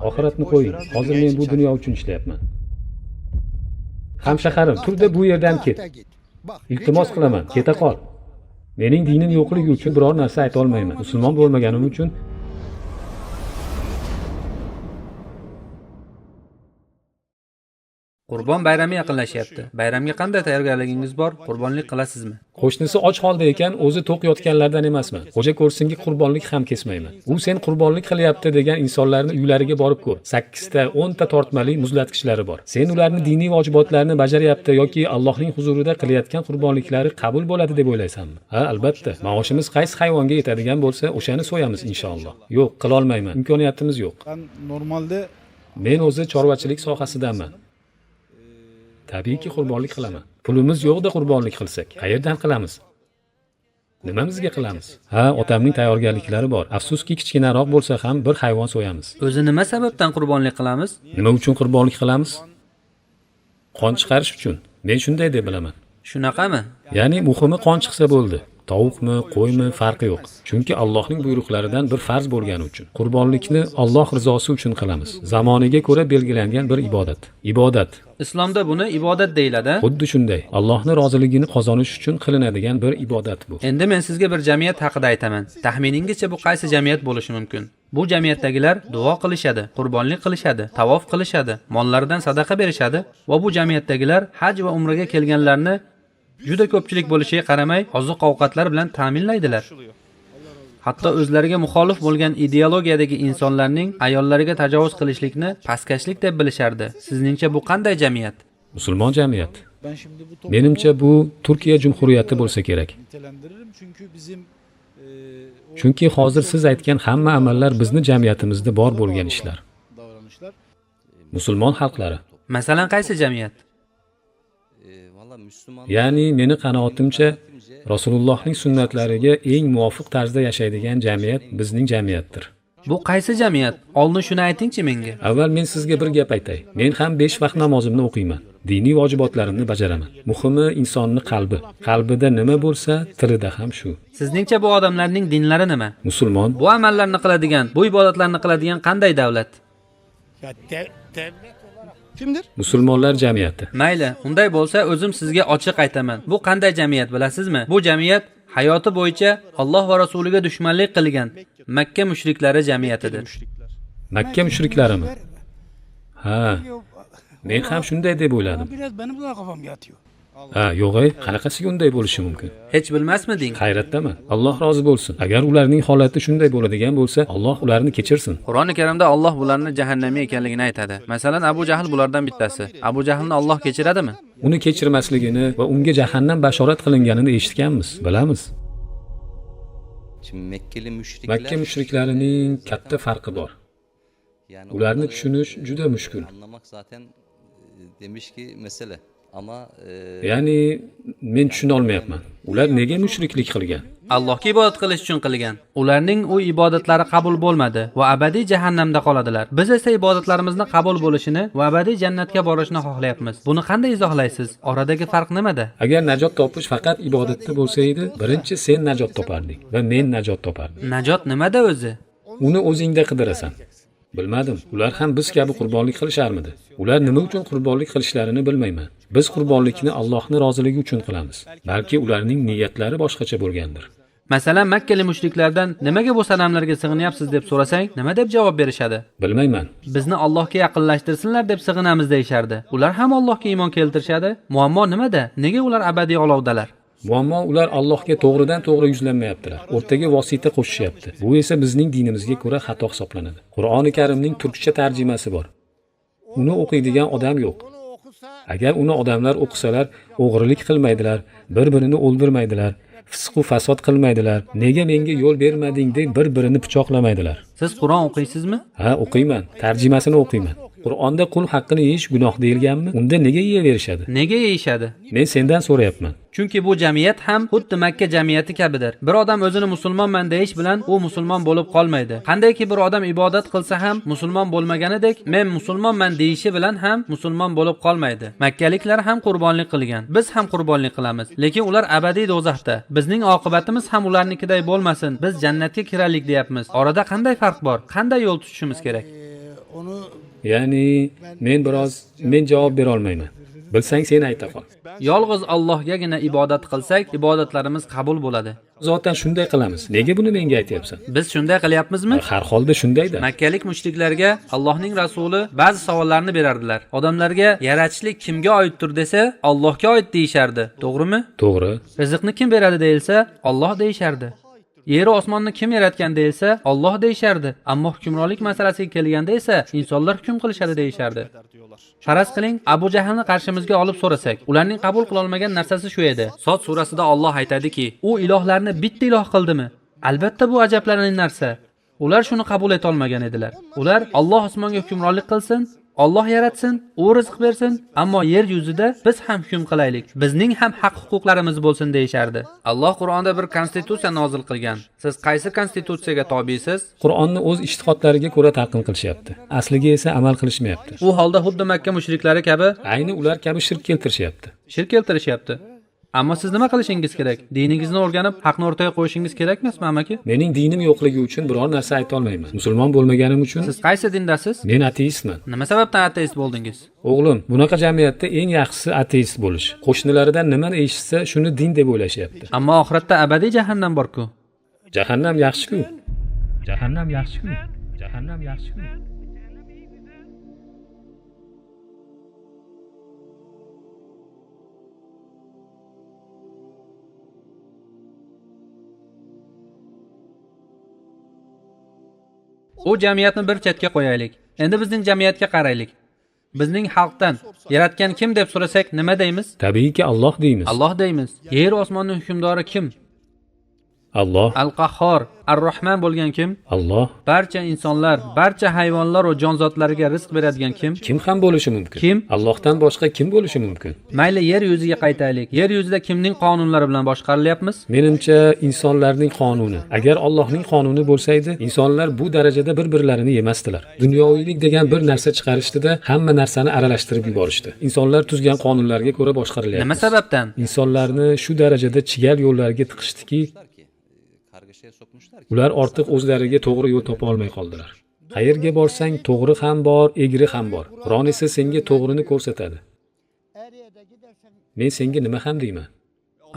Oxiratni qo'ying. Hozir men bu dunyo uchun ishlayapman. Hamshaharim, turda bu yerdan ket. Iltimos qilaman, keta qol. Mening dinim yo'qligi uchun biror narsa ayta olmayman. Musulmon bo'lmaganim uchun Qurbon bayrami yaqinlashyapti. Bayramga qanday tayyorgarligingiz bor? Qurbonlik qilasizmi? Qo'shnisi och holda ekan, o'zi to'q yotganlardan emasman. Xo'ja ko'rsinga qurbonlik ham kesmayman. U sen qurbonlik qilyapti degan insonlarni uylariga borib ko'r. 8 ta, 10 ta tortmali muzlatkichlari bor. Sen ularni diniy vojibotlarni bajaryapti yoki Allohning huzurida qilayotgan qurbonliklari qabul bo'ladi deb o'ylaysanmi? Ha, albatta. Maoshimiz qaysi hayvonga yetadigan bo'lsa, o'shani so'yamiz inshaalloh. Yo'q, qila olmayman. Imkoniyatimiz yo'q. Ben normalde Men o'zi chorvachilik sohasidanman. Tabiiyki qurbonlik qilaman. Pulimiz yo'qda qurbonlik qilsak, qayerdan qilamiz? Nimamizga qilamiz? Ha, otamning tayyorgarliklari bor. Afsuski, kichkinaroq bo'lsa ham bir hayvon so'yamiz. O'zi nima sababdan qurbonlik qilamiz? Nima uchun qurbonlik qilamiz? Qon chiqarish uchun. Men shunday deb bilaman. Shunaqami? Ya'ni muhimi qon chiqsa bo'ldi. Tovuqmi, qo'ymi farqi yo'q. Chunki Allohning buyruqlaridan bir farz bo'lgani uchun. Qurbonlikni Alloh rizosi uchun qilamiz. Zamoniga ko'ra belgilangan bir ibodat. Ibodat. Islomda buni ibodat deyiladi. Xuddi shunday. Allohning roziligini qozonish uchun qilinadigan bir ibodat bu. Endi men sizga bir jamiyat haqida aytaman. Taxminingizcha bu qaysi jamiyat bo'lishi mumkin? Bu jamiyatdagilar duo qilishadi, qurbonlik qilishadi, tavof qilishadi, mollaridan sadaqa berishadi va bu jamiyatdagilar haj va umraga kelganlarni juda ko'pchilik bo'lishiga qaramay oziq-ovqatlar bilan ta'minlaydilar. Hatto o'zlariga muxolif bo'lgan ideologiyadagi insonlarning ayollariga tajovuz qilishlikni pastkashlik deb bilishardi. Sizningcha bu qanday jamiyat? Musulmon jamiyat. ben şimdi bu toplumu Menimcha bu Turkiya Cumhuriyati bo'lsa kerak. nitelendiririm çünkü bizim o Chunki hozir siz aytgan hamma amallar bizni jamiyatimizda bor bo'lgan ishlar. davranışlar. Musulmon xalqlari. Masalan, qaysi jamiyat? Ya'ni meni qanoatimcha Rasulullohning sunnatlariga eng muvofiq tarzda yashaydigan jamiyat bizning jamiyatdir. Bu qaysi jamiyat? Oldin shuni aytingchi menga. Avval men sizga bir gap aytay. Men ham 5 vaqt namozimni o'qiyman. Diniy vojibotlarimni bajaraman. Muhimi insonni qalbi. Qalbida nima bo'lsa, tilida ham shu. Sizningcha bu odamlarning dinlari nima? Musulmon Bu amallarni qiladigan, bu ibodatlarni qiladigan qanday davlat? Kimdir? Musulmonlar jamiyati. Mayli, unday bo'lsa o'zim sizga ochiq aytaman. Bu qanday jamiyat bilasizmi? Bu jamiyat hayoti bo'yicha Alloh va rasuliga dushmanlik qilgan Makka mushriklari jamiyatidir. Makka mushriklarimi? Ha, men ham shunday deb o'yladim. Biraz benim de kafam yatıyor. Ha, yo'q-ey, qanaqasiga unday bo'lishi mumkin? Hech bilmasmiding? Hayratdaman. Alloh rozi bo'lsin. Agar ularning holati shunday bo'ladigan bo'lsa, Alloh ularni kechirsin. Qur'oni Karimda Alloh bularni jahannamiy ekanligini aytadi. Masalan, Abu Jahl bulardan bittasi. Abu Jahlni Alloh kechiradimi? Uni kechirmasligini va unga jahannam bashorat qilinganini eshitganmiz, bilamiz. Şimdi Mekkeli müşrikler Makka mushriklarining katta farqi bor. yani Ularni onları, tushunish juda mushkul. Anlamak zaten demiş ki mesele. Ama Ya'ni men tushuna olmayapman. Ular nega mushriklik qilgan? Allohga ibodat qilish uchun qilgan. Ularning u ibodatlari qabul bo'lmadi va abadiy jahannamda qoladilar. Biz esa ibodatlarimizni qabul bo'lishini va abadiy jannatga borishni xohlayapmiz. Buni qanday izohlaysiz? Oradagi farq nimada? Agar najot topish faqat ibodatda bo'lsa edi, birinchi sen najot toparding va men najot topardim. Najot nimada o'zi? Uni o'zingda qidirasan. Bilmadim, ular ham biz kabi qurbonlik qilisharmidi? Ular nima uchun qurbonlik qilishlarini bilmayman. Biz qurbonlikni Allohning roziligi uchun qilamiz. Balki ularning niyatlari boshqacha bo'lgandir. Masalan, Makkali mushriklardan nimaga bu sanamlarga sig'inyapsiz deb so'rasang, nima deb javob berishadi? Bilmayman. Bizni Allohga yaqinlashtirsinlar deb sig'inamiz deyishardi. Ular ham Allohga iymon keltirishadi. Muammo nimada? Nega ular abadiy olovdalar? Muammo ular Allohga to'g'ridan to'g'ri yuzlanmayaptilar. O'rtaga vosita qo'shishyapti. Bu esa bizning dinimizga ko'ra xato hisoblanadi. Qur'oni Karimning turkcha tarjimasi bor. Uni o'qiydigan odam yo'q. Agar uni odamlar o'qisalar, o'g'rilik qilmaydilar, bir-birini o'ldirmaydilar, fisq va fasod qilmaydilar. Nega menga yo'l bermading deb bir-birini pichoqlamaydilar. Siz Qur'on o'qiysizmi? Ha, o'qiyman. Tarjimasini o'qiyman. Qur'onda qul haqqini yeyish gunoh deyilganmi? Unda nega yeyaverishadi? Nega yeyishadi? Men sendan so'rayapman. Chunki bu jamiyat ham xuddi Makka jamiyati kabidir. Bir odam o'zini musulmonman deyish bilan u musulmon bo'lib qolmaydi. Qandayki bir odam ibodat qilsa ham musulmon bo'lmaganidek, men musulmonman deyishi bilan ham musulmon bo'lib qolmaydi. Makkaliklar ham qurbonlik qilgan. Biz ham qurbonlik qilamiz. Lekin ular abadiy do'zaxda. Bizning oqibatimiz ham ularnikiday bo'lmasin. Biz jannatga kiraylik deyapmiz. Orada qanday farq bor? Qanday yo'l tutishimiz kerak? Onu Ya'ni men javob bera olmayman. Bilsang sen ayta qol. Yolg'iz Allohgagina ibodat qilsak, ibodatlarimiz qabul bo'ladi. Zotan shunday qilamiz. Nega buni menga aytyapsan? Biz shunday qilyapmizmi? Har holda shundayda. Makkalik mushriklarga Allohning rasuli ba'zi savollarni berardilar. Odamlarga yaratishlik kimga oiddir desa, Allohga oid deyishardi. To'g'rimi? To'g'ri. Rizqni kim beradi deyilsa, Alloh deyishardi. Yeru osmonni kim yaratgan deyilsa, Alloh deyishardi. Ammo hukmronlik masalasiga kelganda esa insonlar hukm qilishadi deyishardi. Faraz qiling, Abu Jahlni qarshimizga olib so'rasak, ularning qabul qila olmagan narsasi shu edi. Sot surasida Alloh aytadiki, u ilohlarni bitta iloh qildimi? Albatta bu ajablanarli narsa. Ular shuni qabul eta olmagan edilar. Ular Alloh osmonga hukmronlik qilsin, Alloh yaratsin, u rizq bersin, ammo yer yuzida biz ham hukm qilaylik. Bizning ham haq-huquqlarimiz bo'lsin deyishardi. Alloh Qur'onda bir konstitutsiya nozil qilgan. Siz qaysi konstitutsiyaga tobesiz? Qur'onni o'z ijtihodlariga ko'ra talqin qilishyapti. Asliga esa amal qilishmayapti. U holda xuddi Makka mushriklari kabi ayni ular kabi shirk keltirishyapti. Shirk keltirishyapti. Ammo siz nima qilishingiz kerak? Diningizni o'rganib, haqni o'rtaga qo'yishingiz kerak emasmi, amaki? Mening dinim yo'qligi uchun biror narsa ayta olmayman. Musulmon bo'lmaganim uchun. Siz qaysi dindasiz? Men ateistman. Nima sababdan ateist bo'ldingiz? O'g'lim, bunaqa jamiyatda eng yaxshisi ateist bo'lish. Qo'shnilaridan nimani eshitsa, shuni din deb o'ylashyapti. Ammo oxiratda abadiy jahannam bor-ku. Jahannam yaxshi-ku. Jahannam yaxshi-ku. Jahannam yaxshi-ku. U jamiyatni bir chetga qo'yaylik. Endi bizning jamiyatga qaraylik. Bizning xalqdan yaratgan kim deb so'rasak nima deymiz? Tabiiyki Alloh deymiz. Alloh deymiz. Yer osmonning hukmdori kim? Alloh. Al-Qahhor, Ar-Rahman bo'lgan kim? Alloh. Barcha insonlar, barcha hayvonlar va jonzotlarga rizq beradigan kim? Kim ham bo'lishi mumkin? Kim? Allohdan boshqa kim bo'lishi mumkin? Mayli, yer yuziga qaytaylik. Yer yuzida kimning qonunlari bilan boshqarilyapmiz? Menimcha, insonlarning qonuni. Agar Allohning qonuni bo'lsaydi, insonlar bu darajada bir-birlarini yemasdilar. Dunyoviylik degan bir narsa chiqarishdida, hamma narsani aralashtirib yuborishdi. İnsanlar tuzgan qonunlarga ko'ra boshqarilyapti. Nima sababdan? Insonlarni shu darajada chigal yo'llarga tiqishdiki, ular ortiq o'zlariga to'g'ri yo'l topa olmay qoldilar. Qayerga borsang to'g'ri ham bor, egri ham bor. Qur'on esa senga to'g'rini ko'rsatadi. Men senga nima ham deyman?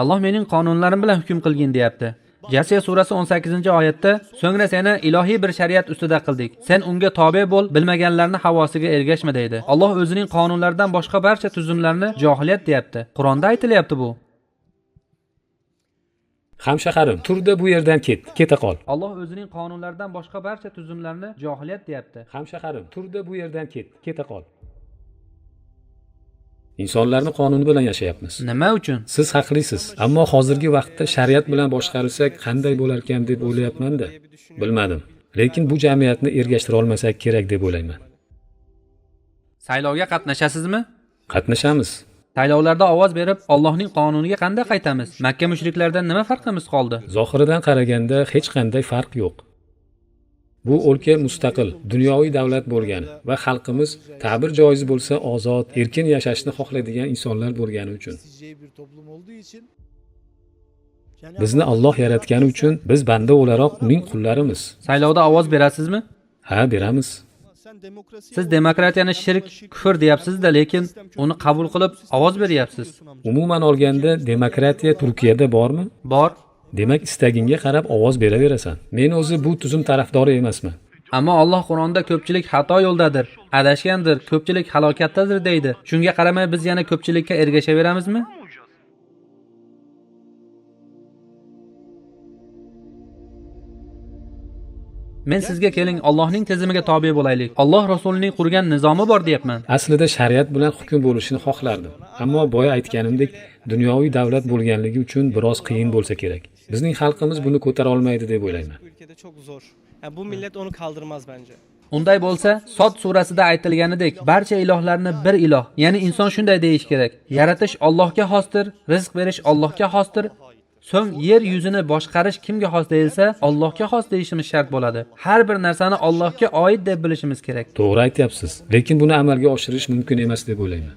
Alloh mening qonunlarim bilan hukm qilgin deyapti. Jasiya surasi 18-oyatda so'ngra seni ilohiy bir shariat ustida qildik. Sen unga tobe bo'l, bilmaganlarning havosiga ergashma deydi. Alloh o'zining qonunlaridan boshqa barcha tuzumlarni johiliyat deyapti. Qur'onda aytilyapti bu. Hamshaharim, turda bu yerdan ket, keta qol. Alloh o'zining qonunlaridan boshqa barcha tuzumlarni johiliyat deyapti. Hamshaharim, turda bu yerdan ket, keta qol. Insonlarning qonuni bilan yashayapmiz. Nima uchun? Siz haqlisiz, ammo hozirgi vaqtda shariat bilan boshqarilsak qanday bo'larkan deb o'ylayapman-da. Bilmadim. Lekin bu jamiyatni ergashtira olmasak kerak deb o'ylayman. Saylovga qatnashasizmi? Qatnashamiz. Saylovlarda ovoz berib, Allohning qonuniga qanday qaytamiz? Makka mushriklaridan nima farqimiz qoldi? Zohiridan qaraganda hech qanday farq yo'q. Bu o'lka mustaqil, dunyoviy davlat bo'lgani va xalqimiz ta'bir joiz bo'lsa ozod, erkin yashashni xohlaydigan insonlar bo'lgani uchun. Bizni Alloh yaratgani uchun biz banda o'laroq uning qullarimiz. Saylovda ovoz berasizmi? Ha, beramiz. Siz demokratiyani shirk, kufr deyapsiz-da, lekin uni qabul qilib ovoz beryapsiz. Umuman olganda demokratiya Turkiyada bormi? Bor. Demak, istagingga qarab ovoz beraverasan. Men o'zi bu tuzum tarafdori emasman. Ammo Alloh Qur'onda ko'pchilik xato yo'ldadir, adashgandir, ko'pchilik halokatdadir deydi. Shunga qaramay biz yana ko'pchilikka ergashaveramizmi? Men sizga keling, Allohning tizimiga tobe bo'laylik. Alloh rasulining qurgan nizomi bor deyapman. Aslida shariat bilan hukm bo'lishini xohlardim. Ammo boya aytganimdek, dunyoviy davlat bo'lganligi uchun biroz qiyin bo'lsa kerak. Bizning xalqimiz buni ko'tara olmaydi deb o'ylayman. Bu millat uni kaldırmaz bence. Unday bo'lsa, Sod surasida aytilganidek, barcha ilohlarni bir iloh, ya'ni inson shunday deyish kerak. Yaratish Allohga xosdir, rizq berish Allohga xosdir. So'ng yer yuzini boshqarish kimga xos deyilsa, Allohga xos deyishimiz shart bo'ladi. Har bir narsani Allohga oid deb bilishimiz kerak. To'g'ri aytyapsiz, lekin buni amalga oshirish mumkin emas deb o'ylayman.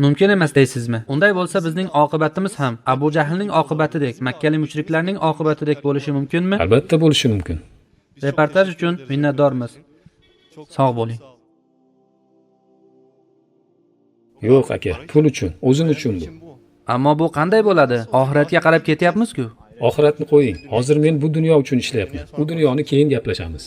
Mumkin emas deysizmi? Unday bo'lsa bizning oqibatimiz ham Abu Jahlning oqibatidek, Makkalik mushriklarning oqibatidek bo'lishi mumkinmi? Albatta bo'lishi mumkin. Reportaj uchun minnatdormiz. Sog' bo'ling. Yo'q aka, pul uchun, o'zim uchun bu. Ammo bu qanday bo'ladi? Oxiratga qarab ketyapmiz-ku. Oxiratni qo'ying. Hozir men bu dunyo uchun ishlayapman. U dunyoni keyin gaplashamiz.